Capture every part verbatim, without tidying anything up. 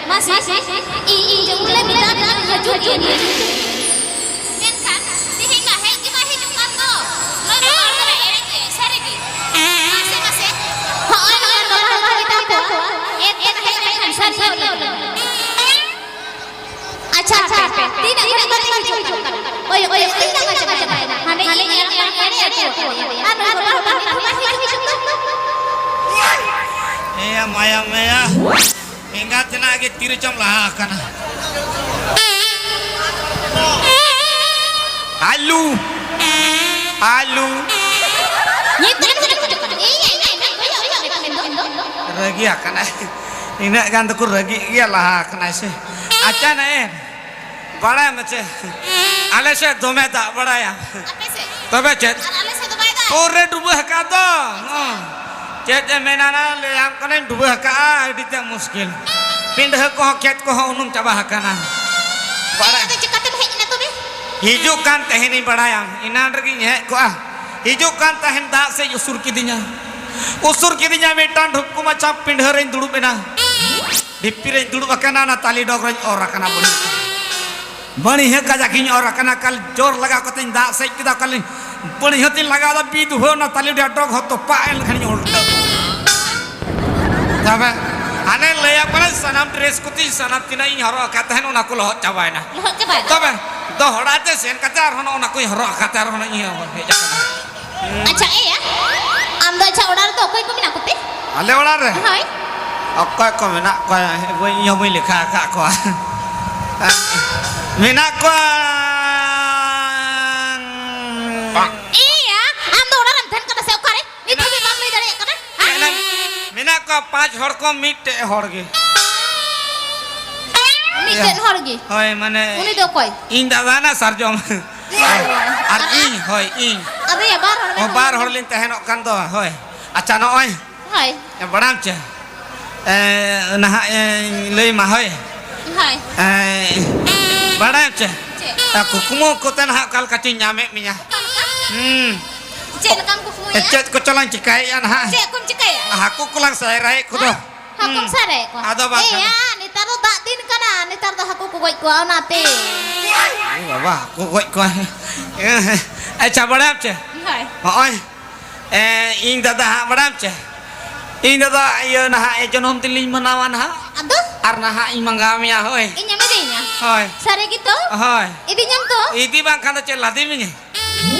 ᱢᱟᱥᱮ, ᱤᱧ, ᱤᱧ ᱡᱚᱢ ᱞᱮ ᱢᱮᱛᱟᱫ ᱢᱮᱭᱟ, ᱦᱤᱡᱩᱜ ᱜᱮᱭᱟ᱾ ᱢᱮᱱᱠᱷᱟᱱ ᱛᱮᱦᱮᱧ ᱢᱟ ᱦᱮᱡ ᱜᱮ ᱵᱟᱭ ᱦᱤᱡᱩᱜ ᱠᱟᱱ ᱫᱚ᱾ ᱱᱩᱭ ᱫᱚ ᱦᱚᱲ ᱠᱟᱱᱟᱭ, ᱮᱲᱮ ᱜᱮ, ᱥᱟᱹᱨᱤ ᱜᱮ᱾ ᱢᱟᱥᱮ, ᱢᱟᱥᱮ᱾ ᱦᱚᱸᱜᱼᱚᱭ ᱱᱚᱜᱼᱚᱭ ᱵᱟᱵᱟ ᱦᱚᱲ ᱠᱚ ᱢᱮᱛᱟ ᱠᱚᱣᱟ, ᱮᱱᱛᱮ ᱦᱮᱡ ᱞᱮᱱᱠᱷᱟᱱ ᱥᱟᱹᱨᱤ ᱜᱮ᱾ ᱟᱪᱪᱷᱟ, ᱟᱪᱪᱷᱟ, ᱛᱤᱱᱟᱹᱜ ᱜᱷᱟᱹᱲᱤᱡ ᱠᱟᱛᱮ ᱦᱤᱡᱩᱜ ᱠᱟᱱᱟ? ᱳᱭ, ᱳᱭ, ᱛᱤᱱᱟᱹᱜ ᱜᱟᱱ ᱪᱟᱵᱟᱭᱮᱱᱟ? ᱦᱟᱱᱮ ᱤᱧ ᱧᱮᱞ ᱠᱟᱱ ᱦᱟᱱᱮ ᱟᱹᱛᱩ ᱠᱟᱱᱟ᱾ ᱟᱨ ᱱᱩᱭ ᱵᱟᱵᱟ ᱦᱚᱲ ᱱᱤᱛ ᱦᱚᱸ ᱵᱟᱭ ᱦᱤᱡᱩᱜ ᱠᱟᱱᱟ᱾ ᱮᱭᱟ ᱢᱟᱭᱟ, ᱢᱟᱭᱟ᱾ ᱮᱸᱜᱟᱛ ᱛᱮᱱᱟᱜ ᱜᱮ ᱛᱤ ᱨᱮᱪᱚᱢ ᱞᱟᱦᱟ ᱟᱠᱟᱱᱟ? ᱟᱞᱩ, ᱟᱞᱩ᱾ ᱱᱤᱛ ᱫᱚ ᱱᱤᱛ ᱫᱚ ᱱᱤᱛ ᱫᱚ᱾ ᱤᱧ, ᱤᱧ, ᱤᱧ, ᱤᱧ, ᱤᱧ, ᱤᱧ, ᱤᱧ, ᱤᱧ, ᱤᱧ᱾ ᱨᱟᱹᱜᱤ ᱟᱠᱟᱱᱟᱭ᱾ ᱤᱱᱟᱹᱜ ᱜᱟᱱ ᱫᱚᱠᱚ ᱨᱟᱹᱜᱤᱜ ᱜᱮᱭᱟ, ᱞᱟᱦᱟ ᱟᱠᱟᱱᱟᱭ ᱥᱮ᱾ ᱟᱪᱪᱷᱟ, ᱱᱮ ᱵᱟᱲᱟᱭᱟᱢ ᱪᱮ, ᱟᱞᱮ ᱥᱮᱫ ᱫᱚᱢᱮ ᱫᱟᱜ ᱵᱟᱲᱟᱭᱟ᱾ ᱟᱯᱮ ᱥᱮᱫ? ᱛᱚᱵᱮ ᱪᱮᱫ? ᱟᱨ ᱟᱞᱮ ᱥᱮᱫ ᱫᱚ ᱵᱟᱭ ᱫᱟᱜ᱾ ᱯᱩᱨᱟᱹ ᱰᱩᱵᱟᱹ ᱟᱠᱟᱫ ᱫᱚ᱾ ᱦᱚᱸ᱾ ᱪᱮᱫ ᱮ ᱢᱮᱱᱟ ᱱᱟ, ᱞᱟᱹᱭᱟᱢ ᱠᱟᱹᱱᱟᱹᱧ, ᱰᱩᱵᱟᱹ ᱟᱠᱟᱫᱼᱟ, ᱟᱹᱰᱤ ᱛᱮᱫ ᱢᱩᱥᱠᱤᱞ᱾ ᱯᱤᱸᱰᱷᱟᱹ ᱠᱚᱦᱚᱸ, ᱠᱷᱮᱛ ᱠᱚᱦᱚᱸ ᱩᱱᱩᱢ ᱪᱟᱵᱟ ᱟᱠᱟᱱᱟ᱾ ᱵᱟᱲᱟᱭ᱾ ᱟᱫᱚ ᱪᱤᱠᱟᱹᱛᱮᱢ ᱦᱮᱡ ᱮᱱᱟ ᱛᱚᱵᱮ? ᱦᱤᱡᱩᱜ ᱠᱟᱱ ᱛᱟᱦᱮᱱᱤᱧ, ᱵᱟᱲᱟᱭᱟᱢ, ᱮᱱᱟᱱ ᱨᱮᱜᱤᱧ ᱦᱮᱡ ᱠᱚᱜᱼᱟ᱾ ᱦᱤᱡᱩᱜ ᱠᱟᱱ ᱛᱟᱦᱮᱱ, ᱫᱟᱜ ᱥᱮᱡ ᱩᱥᱩᱨ ᱠᱤᱫᱤᱧᱟ᱾ ᱩᱥᱩᱨ ᱠᱤᱫᱤᱧᱟ, ᱢᱤᱫᱴᱟᱝ ᱰᱷᱩᱯᱠᱩ ᱢᱟᱪᱷᱟ ᱯᱤᱸᱰᱷᱟᱹ ᱨᱮᱧ ᱫᱩᱲᱩᱵ ᱮᱱᱟ᱾ ᱰᱷᱤᱯᱤ ᱨᱮᱧ ᱫᱩᱲᱩᱵ ᱟᱠᱟᱱᱟ, ᱚᱱᱟ ᱛᱟᱞᱮ ᱰᱚᱜᱽ ᱨᱮᱧ ᱚᱨ ᱟᱠᱟᱱᱟ ᱵᱚᱞᱮ᱾ ᱵᱟᱹᱲᱤᱡ ᱠᱟᱡᱟᱠ ᱤᱧ ᱚᱨ ᱟᱠᱟᱱᱟ, ᱠᱟᱞ ᱡᱳᱨ ᱞᱟᱜᱟᱣ ᱠᱟᱛᱮᱧ ᱫᱟᱜ ᱥᱮᱡ ᱠᱮᱫᱟ, ᱠᱟᱞᱤᱧ ᱵᱟᱹᱲᱤᱡ ᱦᱚᱸᱛᱤᱧ ᱞᱟᱜᱟᱣ ᱮᱫᱟ, ᱵᱤᱫ ᱦᱩᱭ ᱚᱱᱟ ᱛᱟᱞᱮ ᱰᱚᱜᱽ ᱦᱚᱸ ᱛᱚᱯᱟᱜ ᱮᱱ ᱠᱷᱟᱱᱤᱧ ᱩᱞᱴᱟᱹᱣ᱾ ᱛᱚᱵᱮ ᱦᱟᱱᱮ ᱞᱟᱹᱭᱟᱢ ᱠᱟᱱᱟ, ᱥᱟᱱᱟᱢ ᱰᱨᱮᱥ ᱠᱚᱛᱤᱧ, ᱥᱟᱱᱟᱢ ᱛᱤᱱᱟᱹᱜ ᱤᱧ ᱦᱚᱨᱚᱜ ᱟᱠᱟᱫ ᱛᱟᱦᱮᱱ, ᱚᱱᱟ ᱠᱚ ᱞᱚᱦᱚᱫ ᱪᱟᱵᱟᱭᱮᱱᱟ᱾ ᱞᱚᱦᱚᱫ ᱪᱟᱵᱟᱭᱮᱱᱟ? ᱛᱚᱵᱮ ᱫᱚᱦᱲᱟ ᱛᱮ ᱥᱮᱱ ᱠᱟᱛᱮ ᱟᱨᱦᱚᱸ ᱱᱚᱜᱼᱚ ᱱᱟ ᱠᱚᱧ ᱦᱚᱨᱚᱜ ᱟᱠᱟᱫ ᱛᱮ ᱟᱨᱦᱚᱸ ᱤᱧ ᱦᱚᱸ ᱦᱮᱡ ᱟᱠᱟᱱᱟ᱾ ᱟᱪᱪᱷᱟ, ᱮᱭᱟ, ᱟᱢ ᱫᱚ ᱟᱪᱪᱷᱟ, ᱚᱲᱟᱜ ᱨᱮᱫᱚ ᱚᱠᱚᱭ ᱠᱚ ᱢᱮᱱᱟᱜ ᱠᱚᱛᱮ? ᱟᱞᱮ ᱚᱲᱟᱜ ᱨᱮ? ᱦᱳᱭ᱾ ᱚᱠᱚᱭ ᱠᱚ ᱢᱮᱱᱟᱜ ᱠᱚᱣᱟ? ᱵᱟᱹᱧ, ᱤᱧ ᱦᱚᱸ ᱵᱟᱹᱧ ᱞᱮᱠᱷᱟ ᱟᱠᱟᱫ ᱠᱚᱣᱟ᱾ ᱢᱮᱱᱟᱜ ᱠᱚᱣᱟ᱾ ᱮᱭᱟ, ᱟᱢ ᱫᱚ ᱚᱲᱟᱜ ᱨᱮᱢ ᱛᱟᱦᱮᱱ ᱠᱟᱱᱟ ᱥᱮ ᱚᱠᱟᱨᱮ? ᱱᱤᱛ ᱦᱟᱹᱵᱤᱡ ᱵᱟᱢ ᱞᱟᱹᱭ ᱫᱟᱲᱮᱭᱟᱜ ᱠᱟᱱᱟ? ᱢᱮᱱᱟᱜ, ᱢᱮᱱᱟᱜ ᱠᱚᱣᱟ ᱯᱟᱸᱪ ᱦᱚᱲ ᱠᱚ, ᱢᱤᱫᱴᱮᱡ ᱦᱚᱲ ᱜᱮ᱾ ᱢᱤᱫᱴᱮᱱ ᱦᱚᱲ ᱜᱮ? ᱦᱳᱭ, ᱢᱟᱱᱮ ᱩᱱᱤ ᱫᱚ ᱚᱠᱚᱭ? ᱤᱧ ᱫᱟᱫᱟ ᱱᱟ ᱥᱟᱨᱡᱚᱢ᱾ ᱟᱨ ᱤᱧ, ᱦᱳᱭ, ᱤᱧ᱾ ᱟᱫᱚ ᱭᱟ, ᱵᱟᱨ ᱦᱚᱲ ᱚ, ᱢᱮᱱᱟᱜ ᱵᱟᱨ ᱠᱚᱣᱟ᱾ ᱦᱚᱲ ᱞᱤᱧ ᱛᱟᱦᱮᱱᱚᱜ ᱠᱟᱱ ᱫᱚ, ᱦᱳᱭ᱾ ᱟᱪᱪᱷᱟ, ᱱᱚᱜᱼᱚᱭ᱾ ᱦᱳᱭ᱾ ᱵᱟᱲᱟᱭᱟᱢ ᱪᱮ? ᱮ, ᱱᱟᱦᱟᱜ ᱤᱧ ᱞᱟᱹᱭ ᱢᱟ, ᱦᱳᱭ᱾ ᱦᱳᱭ᱾ ᱮ, ᱵᱟᱲᱟᱭᱟᱢ ᱪᱮ? ᱪᱮᱫ? ᱮ, ᱠᱩᱠᱢᱩ ᱠᱚᱛᱮ ᱱᱟᱦᱟᱜ ᱚᱠᱟ ᱞᱮᱠᱟ ᱪᱚᱧ ᱧᱟᱢᱮᱫ ᱢᱮᱭᱟ᱾ ᱚᱠᱟ ᱞᱮᱠᱟ? ᱦᱩᱸ᱾ ᱪᱮᱫ ᱞᱮᱠᱟᱢ ᱠᱩᱠᱢᱩᱭᱮᱫᱼᱟ? ᱪᱮᱫ ᱠᱚᱪᱚ ᱞᱟᱝ ᱪᱤᱠᱟᱹᱭᱮᱫᱼᱟ ᱱᱟᱦᱟᱜ? ᱪᱮᱫ ᱠᱚᱢ ᱪᱤᱠᱟᱹᱭᱮᱫᱼᱟ? ᱦᱟᱹᱠᱩ ᱠᱚᱞᱟᱝ ᱥᱟᱭᱨᱟᱭᱮᱫ ᱠᱚᱫᱚ᱾ ᱦᱟᱹᱠᱩᱢ ᱦᱩᱸ᱾ ᱥᱟᱭᱨᱟᱭᱮᱫ ᱠᱚᱣᱟ? ᱟᱫᱚ ᱵᱟᱝᱠᱷᱟᱱ ᱮᱭᱟ, ᱱᱮᱛᱟᱨ ᱫᱚ ᱫᱟᱜ ᱫᱤᱱ ᱠᱟᱱᱟ, ᱱᱮᱛᱟᱨ ᱫᱚ ᱦᱟᱹᱠᱩ ᱠᱚ ᱜᱚᱡ ᱠᱚᱣᱟ, ᱚᱱᱟᱛᱮ᱾ ᱮ ᱵᱟᱵᱟ, ᱦᱟᱹᱠᱩ ᱜᱚᱡ ᱠᱚᱣᱟ᱾ ᱟᱪᱪᱷᱟ, ᱵᱟᱲᱟᱭᱟᱢ ᱪᱮ? ᱦᱳᱭ᱾ ᱦᱚᱸᱜᱼᱚᱭ, ᱮ, ᱤᱧ ᱫᱟᱫᱟ ᱦᱟᱸᱜ, ᱵᱟᱲᱟᱭᱟᱢ ᱪᱮ? ᱤᱧ ᱫᱟᱫᱟ, ᱤᱭᱟᱹ, ᱱᱟᱦᱟᱜ, ᱮ, ᱡᱚᱱᱚᱢ ᱫᱤᱱ ᱞᱤᱧ ᱢᱟᱱᱟᱣᱟ ᱱᱟᱦᱟᱜ᱾ ᱟᱫᱚ? ᱟᱨ ᱱᱟᱦᱟᱜ ᱤᱧ ᱢᱟᱸᱜᱟᱣ ᱢᱮᱭᱟ, ᱦᱳᱭ᱾ ᱤᱧᱮᱢ ᱤᱫᱤᱧᱟ? ᱦᱳᱭ᱾ ᱥᱟᱹᱨᱤ ᱜᱮᱛᱚ? ᱦᱳᱭ᱾ ᱤᱫᱤᱧᱟᱢ ᱛᱚ? ᱤᱫᱤ ᱵᱟᱝᱠᱷᱟᱱ ᱫᱚ ᱪᱮᱫ, ᱞᱟᱫᱮ ᱢᱮᱭᱟ?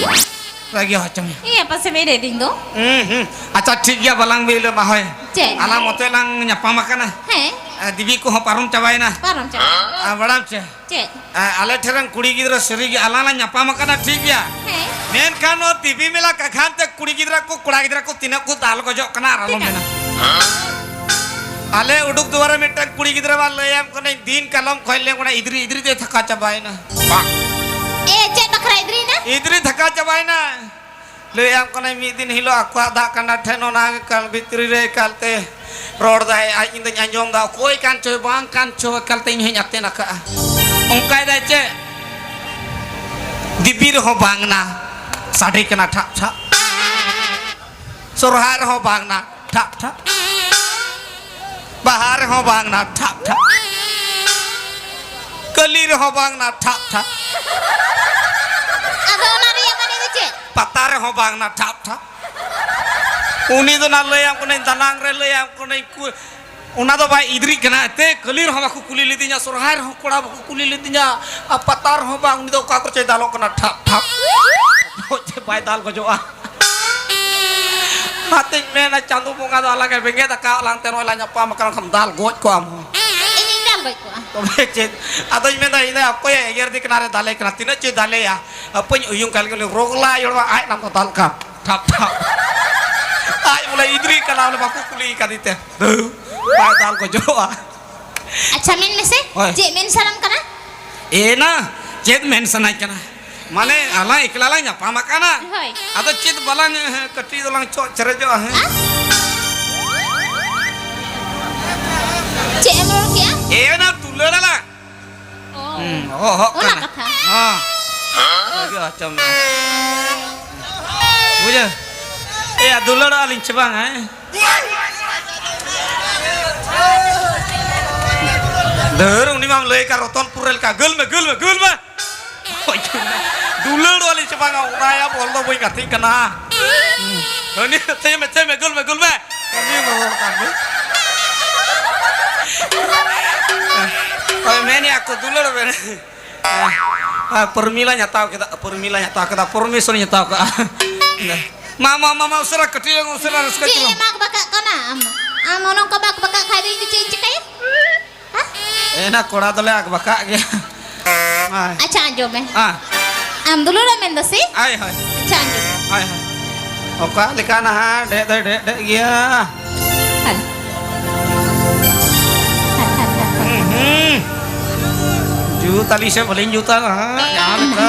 ᱨᱟᱹᱜᱤ ᱦᱚᱪᱚ ᱢᱮᱭᱟ᱾ ᱤᱧ ᱟᱯᱟ ᱥᱮᱢ ᱮᱲᱮ ᱫᱤᱧ ᱫᱚ᱾ ᱦᱩᱸ, ᱦᱩᱸ᱾ ᱟᱪᱪᱷᱟ, ᱴᱷᱤᱠ ᱜᱮᱭᱟ, ᱵᱟᱞᱟᱝ ᱵᱤᱞᱚᱢᱟ, ᱦᱳᱭ᱾ ᱪᱮᱫ? ᱟᱞᱟᱝ ᱢᱚᱛᱚᱡ ᱞᱟᱝ ᱧᱟᱯᱟᱢ ᱟᱠᱟᱱᱟ᱾ ᱦᱮᱸ᱾ ᱮ, ᱫᱮᱵᱤ ᱠᱚᱦᱚᱸ ᱯᱟᱨᱚᱢ ᱪᱟᱵᱟᱭᱮᱱᱟ᱾ ᱯᱟᱨᱚᱢ ᱪᱟᱵᱟᱭᱮᱱᱟ᱾ ᱟᱨ ᱵᱟᱲᱟᱭᱟᱢ ᱪᱮ? ᱪᱮᱫ? ᱮ, ᱟᱞᱮ ᱴᱷᱮᱱ ᱨᱮᱱ ᱠᱩᱲᱤ ᱜᱤᱫᱽᱨᱟᱹ ᱥᱟᱹᱨᱤ ᱜᱮ ᱟᱞᱟᱝ ᱞᱟᱝ ᱧᱟᱯᱟᱢ ᱟᱠᱟᱱᱟ, ᱴᱷᱤᱠ ᱜᱮᱭᱟ᱾ ᱦᱮᱸ᱾ ᱢᱮᱱᱠᱷᱟᱱ ᱱᱚᱣᱟ ᱫᱮᱵᱤ ᱢᱮᱞᱟ ᱠᱟᱠᱷᱟᱱ ᱛᱮ ᱠᱩᱲᱤ ᱜᱤᱫᱽᱨᱟᱹ ᱠᱚ, ᱠᱚᱲᱟ ᱜᱤᱫᱽᱨᱟᱹ ᱠᱚ ᱛᱤᱱᱟᱹᱜ ᱠᱚ ᱫᱟᱞ ᱜᱚᱡᱚᱜ ᱠᱟᱱᱟ, ᱟᱨ ᱟᱞᱚᱢ ᱛᱤᱱᱟᱹᱜ? ᱢᱮᱱᱟ᱾ ᱟᱞᱮ ᱩᱰᱩᱠ ᱫᱩᱣᱟᱨ ᱨᱮ ᱢᱤᱫᱴᱟᱝ ᱠᱩᱲᱤ ᱜᱤᱫᱽᱨᱟᱹ ᱵᱟᱝ ᱞᱟᱹᱭᱟᱢ ᱠᱟᱹᱱᱟᱹᱧ, ᱫᱤᱱ ᱠᱟᱞᱚᱢ ᱠᱷᱚᱱ ᱞᱮ ᱚᱱᱟ ᱤᱫᱽᱨᱤ ᱤᱫᱽᱨᱤ ᱛᱮ ᱛᱷᱟᱠᱟ ᱪᱟᱵᱟᱭᱮᱱᱟ᱾ ᱮ, ᱪᱮᱫ ᱵᱟᱠᱷᱨᱟ ᱤᱫᱽᱨᱤᱭᱮᱱᱟ? ᱤᱫᱽᱨᱤ ᱛᱷᱟᱠᱟ ᱪᱟᱵᱟᱭᱮᱱᱟ᱾ ᱞᱟᱹᱭᱟᱢ ᱠᱟᱹᱱᱟᱹᱧ, ᱢᱤᱫ ᱫᱤᱱ ᱦᱤᱞᱳᱜ ᱟᱠᱚᱣᱟᱜ ᱫᱟᱜ ᱠᱟᱸᱰᱟ ᱴᱷᱮᱱ ᱚᱱᱟ ᱮᱠᱟᱞ ᱵᱷᱤᱛᱨᱤ ᱨᱮ ᱮᱠᱟᱞ ᱛᱮ ᱨᱚᱲ ᱫᱟᱭ, ᱟᱡ ᱤᱧ ᱫᱚᱧ ᱟᱸᱡᱚᱢ ᱫᱟ, ᱚᱠᱚᱭ ᱠᱟᱱ ᱪᱚᱭ ᱵᱟᱝ ᱠᱟᱱ ᱪᱚ, ᱮᱠᱟᱞ ᱛᱮ ᱤᱧ ᱦᱚᱸᱧ ᱟᱛᱮᱱ ᱟᱠᱟᱜᱼᱟ᱾ ᱚᱱᱠᱟᱭ ᱫᱟᱭ ᱪᱮ? ᱫᱤᱵᱤ ᱨᱮᱦᱚᱸ ᱵᱟᱝ ᱱᱟ, ᱥᱟᱰᱮ ᱠᱟᱱᱟ ᱴᱷᱟᱯ ᱴᱷᱟᱯ᱾ ᱥᱚᱨᱦᱟᱭ ᱨᱮᱦᱚᱸ ᱵᱟᱝ ᱱᱟ, ᱴᱷᱟᱯ ᱴᱷᱟᱯ᱾ ᱵᱟᱦᱟ ᱨᱮᱦᱚᱸ ᱵᱟᱝ ᱱᱟ, ᱴᱷᱟᱯ ᱴᱷᱟᱯ᱾ ᱠᱟᱹᱞᱤ ᱨᱮᱦᱚᱸ ᱵᱟᱝ ᱱᱟ, ᱴᱷᱟᱯ ᱴᱷᱟᱯ᱾ ᱟᱫᱚ ᱚᱱᱟ ᱨᱮᱭᱟᱜ ᱢᱟᱱᱮ ᱫᱚ ᱪᱮᱫ? ᱯᱟᱛᱟ ᱨᱮᱦᱚᱸ ᱵᱟᱝ ᱱᱟ, ᱴᱷᱟᱯ ᱴᱷᱟᱯ᱾ ᱩᱱᱤ ᱫᱚ ᱱᱟ ᱞᱟᱹᱭᱟᱢ ᱠᱟᱹᱱᱟᱹᱧ, ᱫᱟᱱᱟᱝ ᱨᱮ ᱞᱟᱹᱭᱟᱢ ᱠᱟᱹᱱᱟᱹᱧ, ᱠᱩ-, ᱚᱱᱟ ᱫᱚ ᱵᱟᱭ ᱤᱫᱽᱨᱤᱜ ᱠᱟᱱᱟ᱾ ᱮᱛᱮ ᱠᱟᱹᱞᱤ ᱨᱮᱦᱚᱸ ᱵᱟᱠᱚ ᱠᱩᱞᱤ ᱞᱤᱫᱤᱧᱟ, ᱥᱚᱨᱦᱟᱭ ᱨᱮᱦᱚᱸ ᱠᱚᱲᱟ ᱵᱟᱠᱚ ᱠᱩᱞᱤ ᱞᱤᱫᱤᱧᱟ, ᱟᱨ ᱯᱟᱛᱟ ᱨᱮᱦᱚᱸ ᱵᱟᱝ, ᱩᱱᱤ ᱫᱚ ᱚᱠᱟ ᱠᱚᱨᱮ ᱪᱚᱭ ᱫᱟᱞᱚᱜ ᱠᱟᱱᱟ, ᱴᱷᱟᱯ ᱴᱷᱟᱯ᱾ ᱜᱚᱡ ᱛᱮ ᱵᱟᱭ ᱫᱟᱞ ᱜᱚᱡᱚᱜᱼᱟ᱾ ᱚᱱᱟᱛᱤᱧ ᱢᱮᱱᱟ, ᱪᱟᱸᱫᱳ ᱵᱚᱸᱜᱟ ᱫᱚ ᱟᱞᱟᱝ ᱮ ᱵᱮᱸᱜᱮᱫ ᱟᱠᱟᱫ ᱞᱟᱝ ᱛᱮ ᱱᱚᱜᱼᱚᱭ ᱞᱟᱝ ᱧᱟᱯᱟᱢ ᱟᱠᱟᱱᱟ, ᱠᱷᱟᱱ ᱫᱟᱞ ᱜᱚᱡ ᱠᱚᱜᱼᱟᱢ ᱦᱚᱸ᱾ ᱤᱧᱤᱧ ᱫᱟᱞ ᱜᱚᱡ ᱠᱚᱜᱼᱟ᱾ ᱛᱚᱵᱮ ᱪᱮᱫ? ᱟᱫᱚᱧ ᱢᱮᱱᱫᱟ, ᱤᱧ ᱫᱚ ᱚᱠᱚᱭᱮ ᱮᱜᱮᱨ ᱫᱤ ᱠᱟᱱᱟ ᱨᱮ, ᱫᱟᱞᱮ ᱠᱟᱱᱟ, ᱛᱤᱱᱟᱹᱜ ᱪᱚᱭ ᱫᱟᱞᱮᱭᱟ, ᱦᱟᱯᱟᱹᱧ ᱩᱭᱩᱝ ᱠᱟᱜ ᱞᱮᱜᱮ, ᱨᱳᱜᱽᱞᱟ ᱡᱚᱲᱣᱟ ᱟᱡ ᱱᱟᱢ ᱫᱚ ᱫᱟᱞ ᱠᱟᱢ, ᱴᱷᱟᱯ ᱴᱷᱟᱯ᱾ ᱟᱡ ᱵᱚᱞᱮ ᱤᱫᱽᱨᱤ ᱠᱟᱱᱟ, ᱵᱚᱞᱮ ᱵᱟᱠᱚ ᱠᱩᱞᱤ ᱠᱟᱫᱮ ᱛᱮ, ᱵᱟᱭ ᱫᱟᱞ ᱜᱚᱡᱚᱜᱼᱟ᱾ ᱟᱪᱪᱷᱟ, ᱢᱮᱱ ᱢᱮᱥᱮ, ᱦᱳᱭ᱾ ᱪᱮᱫ ᱢᱮᱱ ᱥᱟᱱᱟᱢ ᱠᱟᱱᱟ? ᱮ ᱱᱟ, ᱪᱮᱫ ᱢᱮᱱ ᱥᱟᱱᱟᱧ ᱠᱟᱱᱟ? ᱢᱟᱱᱮ, ᱟᱞᱟᱝ ᱮᱠᱞᱟ ᱞᱟᱝ ᱧᱟᱯᱟᱢ ᱟᱠᱟᱱᱟ᱾ ᱦᱳᱭ᱾ ᱟᱫᱚ ᱪᱮᱫ ᱵᱟᱞᱟᱝ, ᱦᱮᱸ, ᱠᱟᱹᱴᱤᱡ ᱫᱚᱞᱟᱝ ᱪᱚᱜ ᱪᱮᱨᱮᱡᱚᱜᱼᱟ, ᱦᱮᱸ? ᱟ? ᱪᱮᱫ ᱮᱢ ᱨᱚᱲ ᱠᱮᱜᱼᱟ? ᱮ ᱱᱟ, ᱫᱩᱞᱟᱹᱲ ᱟᱞᱟᱝ᱾ ᱚ᱾ ᱦᱩᱸ, ᱚ, ᱦᱚᱜ ᱚᱱᱟ ᱠᱟᱱᱟ᱾ ᱠᱟᱛᱷᱟ᱾ ᱦᱚᱸ᱾ ᱵᱩᱡᱷᱟᱹᱣ ᱦᱚᱪᱚ ᱢᱮ᱾ ᱵᱩᱡᱷᱟᱹᱣ? ᱮᱭᱟ, ᱫᱩᱞᱟᱹᱲᱚᱜᱼᱟ ᱞᱤᱧ ᱪᱮ ᱵᱟᱝ, ᱦᱮᱸ? ᱫᱷᱟᱹᱨ, ᱩᱱᱤ ᱢᱟᱢ ᱞᱟᱹᱭ ᱠᱟᱱ ᱨᱚᱛᱚᱱᱯᱩᱨ ᱨᱮ ᱞᱮᱠᱟ, "ᱜᱳᱞ ᱢᱮ, ᱜᱳᱞ ᱢᱮ, ᱜᱳᱞ ᱢᱮ!" ᱦᱳᱭ, ᱫᱩᱞᱟᱹᱲ ᱣᱟᱞᱤᱧ ᱪᱟᱵᱟ ᱚᱱᱟᱭᱟ, ᱵᱚᱞ ᱫᱚ ᱵᱟᱹᱧ ᱜᱟᱛᱮᱜ ᱠᱟᱱᱟ᱾ ᱩᱱᱤ, "ᱛᱷᱟᱹᱭ ᱢᱮ, ᱛᱷᱟᱹᱭ ᱢᱮ, ᱜᱳᱞ ᱢᱮ, ᱜᱳᱞ ᱢᱮ!" ᱩᱱᱤ ᱢᱟ ᱨᱚᱲ ᱠᱟᱱ ᱜᱮ᱾ ᱦᱳᱭ, ᱢᱮᱱᱮᱜᱼᱟ ᱠᱚ, ᱫᱩᱞᱟᱹᱲ ᱢᱮ᱾ ᱟᱨ ᱯᱨᱚᱢᱤᱞᱟᱧ ᱦᱟᱛᱟᱣ ᱠᱮᱫᱟ, ᱯᱨᱚᱢᱤᱞᱟᱧ ᱦᱟᱛᱟᱣ ᱠᱮᱫᱟ, ᱯᱨᱚᱢᱮᱥᱚᱨᱤᱧ ᱦᱟᱛᱟᱣ ᱠᱮᱫᱟ᱾ ᱢᱟ, ᱢᱟ, ᱢᱟ, ᱢᱟ, ᱩᱥᱟᱹᱨᱟ ᱠᱟᱹᱴᱤᱡ, ᱩᱥᱟᱹᱨᱟ ᱨᱟᱹᱥᱠᱟᱹ ᱪᱮᱫ ᱪᱚᱞᱚ᱾ ᱮᱢ ᱟᱠ ᱵᱟᱠᱟᱜ ᱠᱟᱱᱟ ᱟᱢ? ᱟᱢ ᱱᱚᱝᱠᱟ ᱵᱟᱠ ᱵᱟᱠᱟᱜ ᱠᱷᱟᱡ ᱫᱚ ᱤᱧ ᱫᱚ ᱪᱮᱫ ᱤᱧ ᱪᱤᱠᱟᱹᱭᱟ? ᱦᱟ? ᱮᱱᱟ ᱠᱚᱲᱟ ᱫᱚᱞᱮ ᱟᱠ ᱵᱟᱠᱟᱜ ᱜᱮᱭᱟ᱾ ᱦᱳᱭ᱾ ᱟᱪᱪᱷᱟ, ᱟᱸᱡᱚᱢ ᱢᱮ᱾ ᱦᱮᱸ᱾ ᱟᱢ ᱫᱩᱞᱟᱹᱲ ᱮᱢ ᱢᱮᱱ ᱫᱟ ᱥᱮ? ᱦᱳᱭ, ᱦᱳᱭ᱾ ᱟᱪᱪᱷᱟ, ᱟᱸᱡᱚᱢ ᱢᱮ᱾ ᱦᱳᱭ, ᱦᱳᱭ᱾ ᱚᱠᱟ ᱞᱮᱠᱟ ᱱᱟᱦᱟᱜ ᱰᱮᱡ ᱫᱚᱭ ᱰᱮᱡ ᱰᱮᱡ ᱜᱮᱭᱟ᱾ ᱦᱮᱞᱳ᱾ ᱦᱩᱸ, ᱦᱩᱸ᱾ ᱡᱩᱛ ᱟᱹᱞᱤᱧ ᱥᱮ ᱵᱟᱹᱞᱤᱧ ᱡᱩᱛᱟ ᱱᱟᱦᱟᱜ, ᱡᱟᱦᱟᱸ ᱞᱮᱠᱟ᱾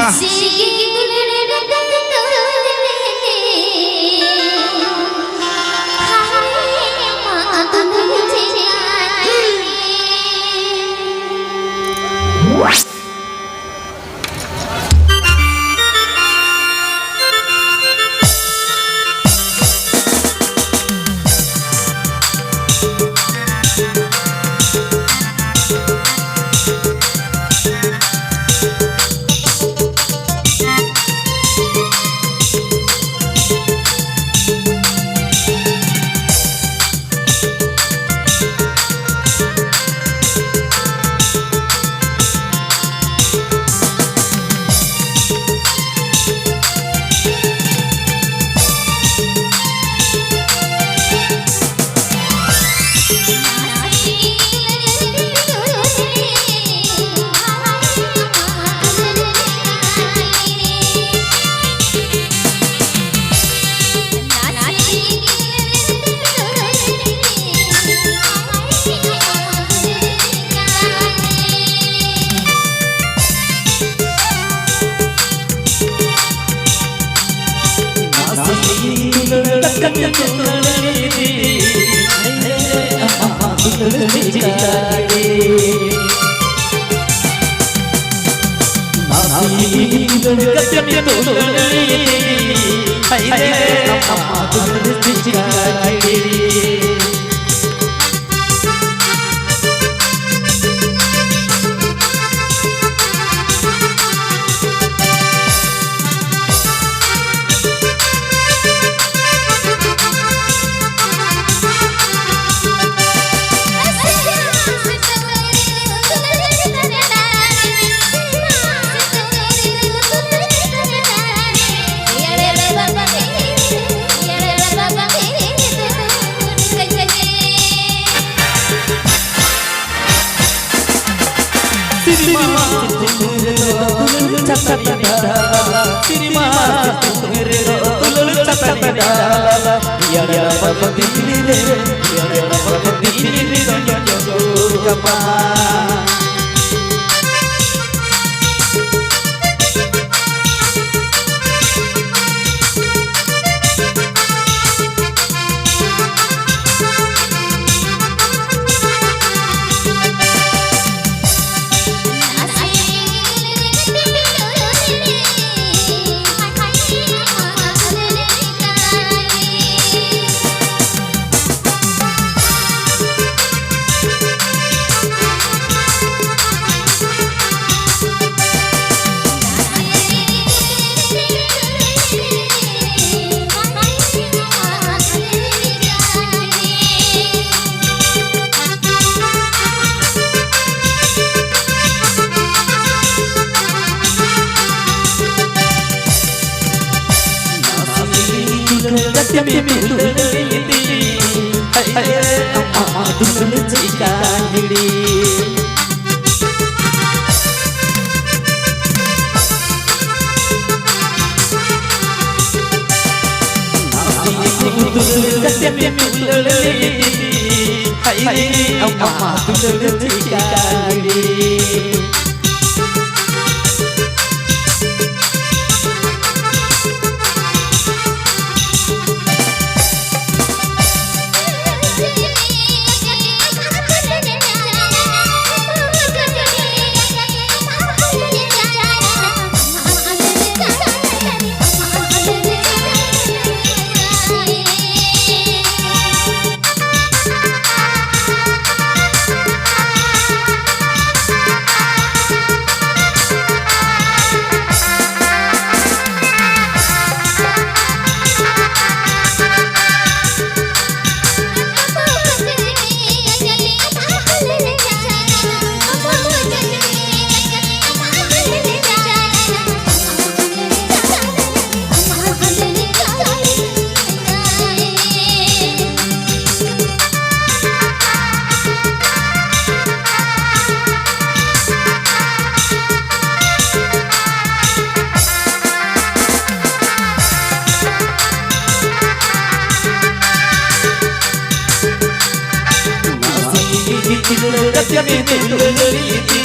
ᱫᱩᱞᱟᱹᱲ ᱛᱮᱢ ᱫᱩᱞᱟᱹᱲ ᱤᱫᱤ,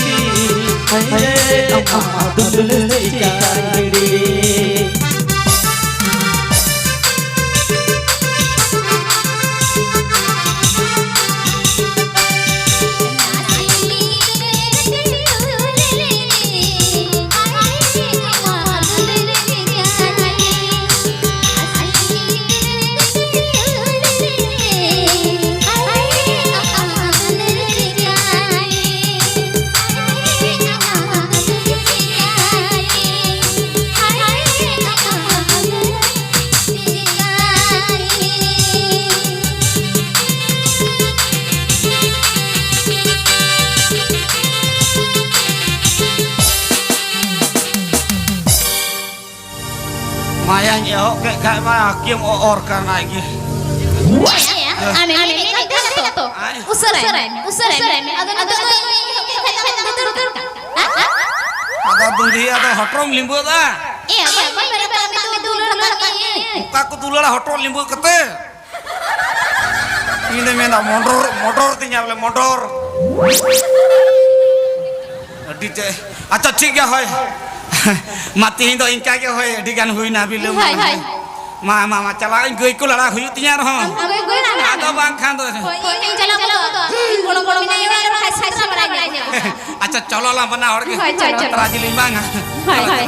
ᱦᱟᱭ ᱨᱮ ᱟᱢᱟᱜ ᱫᱩᱞᱟᱹᱲ ᱪᱤᱠᱟᱹᱧ ᱦᱤᱲᱤᱧ᱾ ᱢᱟᱭᱟᱧ ᱮᱦᱚᱵ ᱠᱮᱫ ᱠᱷᱟᱡ ᱢᱟ ᱟᱹᱠᱤᱢ ᱚ-, ᱚᱨ ᱠᱟᱱᱟᱭ ᱜᱮ᱾ ᱟᱢᱮᱢ ᱢᱮᱱᱮᱫ ᱠᱟᱱ ᱛᱟᱦᱮᱸ ᱛᱚ? ᱟᱭ᱾ ᱩᱥᱟᱹᱨᱟᱭ ᱢᱮ, ᱩᱥᱟᱹᱨᱟᱭ ᱢᱮ᱾ ᱟᱫᱚ ᱱᱤᱛᱚᱜ ᱫᱚ ᱤᱧ ᱮᱦᱚᱵ ᱠᱮᱫ ᱠᱷᱟᱡ ᱫᱚ ᱟᱢ ᱫᱚ ᱫᱟᱹᱲ ᱠᱟᱜ ᱠᱟᱱᱟ᱾ ᱦᱮᱸ? ᱟᱫᱚ ᱫᱩᱸᱫᱷᱤ, ᱟᱫᱚ ᱦᱚᱴᱚᱨᱮᱢ ᱞᱤᱸᱵᱟᱹᱫᱟ᱾ ᱮ, ᱵᱟᱭ, ᱵᱟᱭ ᱢᱮᱱᱮᱫ ᱠᱟᱱ ᱢᱮ, ᱫᱩᱞᱟᱹᱲ ᱠᱟᱜ ᱢᱮ᱾ ᱚᱠᱟ ᱠᱚ ᱫᱩᱞᱟᱹᱲᱟ ᱦᱚᱴᱚᱨ ᱞᱤᱸᱵᱟᱹᱫ ᱠᱟᱛᱮ? ᱤᱧ ᱫᱚᱧ ᱢᱮᱱᱫᱟ ᱢᱚᱰᱚᱨ, ᱢᱚᱰᱚᱨ ᱛᱤᱧᱟ ᱵᱚᱞᱮ, ᱢᱚᱰᱚᱨ᱾ ᱟᱹᱰᱤ ᱛᱮ, ᱟᱪᱪᱷᱟ, ᱴᱷᱤᱠ ᱜᱮᱭᱟ, ᱦᱳᱭ᱾ ᱢᱟ, ᱛᱮᱦᱮᱧ ᱫᱚ ᱤᱱᱠᱟ ᱜᱮ, ᱦᱳᱭ, ᱟᱹᱰᱤ ᱜᱟᱱ ᱦᱩᱭᱱᱟ, ᱵᱤᱞᱚᱢ ᱦᱳᱭ, ᱮᱱᱟ᱾ ᱦᱳᱭ᱾ ᱢᱟ, ᱢᱟ, ᱢᱟ, ᱪᱟᱞᱟᱜ ᱟᱹᱧ, ᱜᱟᱹᱭ ᱠᱚ ᱞᱟᱲᱟ ᱦᱩᱭᱩᱜ ᱛᱤᱧᱟ ᱟᱨᱦᱚᱸ᱾ ᱟᱢ ᱜᱟᱹᱭ ᱠᱚ ᱞᱟᱲᱟ? ᱟᱫᱚ ᱵᱟᱝᱠᱷᱟᱱ ᱫᱚ᱾ ᱦᱳᱭ, ᱤᱧ ᱦᱚᱸᱧ ᱪᱟᱞᱟᱣ ᱜᱚᱫᱚᱜᱼᱟ᱾ ᱤᱧ ᱜᱚᱲᱚᱢ ᱵᱩᱲᱦᱤ ᱢᱮᱱᱟᱭᱟ ᱚᱲᱟᱜ ᱨᱮ, ᱵᱟᱠᱷᱟᱡ ᱥᱟᱭ ᱥᱟᱭ ᱵᱟᱲᱟᱭ ᱧᱟᱢᱟ᱾ ᱟᱪᱪᱷᱟ, ᱪᱚᱞᱚ ᱞᱟᱝ ᱵᱟᱱᱟ ᱦᱚᱲ ᱜᱮ᱾ ᱦᱳᱭ, ᱪᱚᱞᱚ, ᱪᱚᱞᱚ᱾ ᱛᱟᱨᱟ ᱡᱤᱞᱤᱧ ᱵᱟᱝᱟ᱾ ᱦᱳᱭ, ᱦᱳᱭ᱾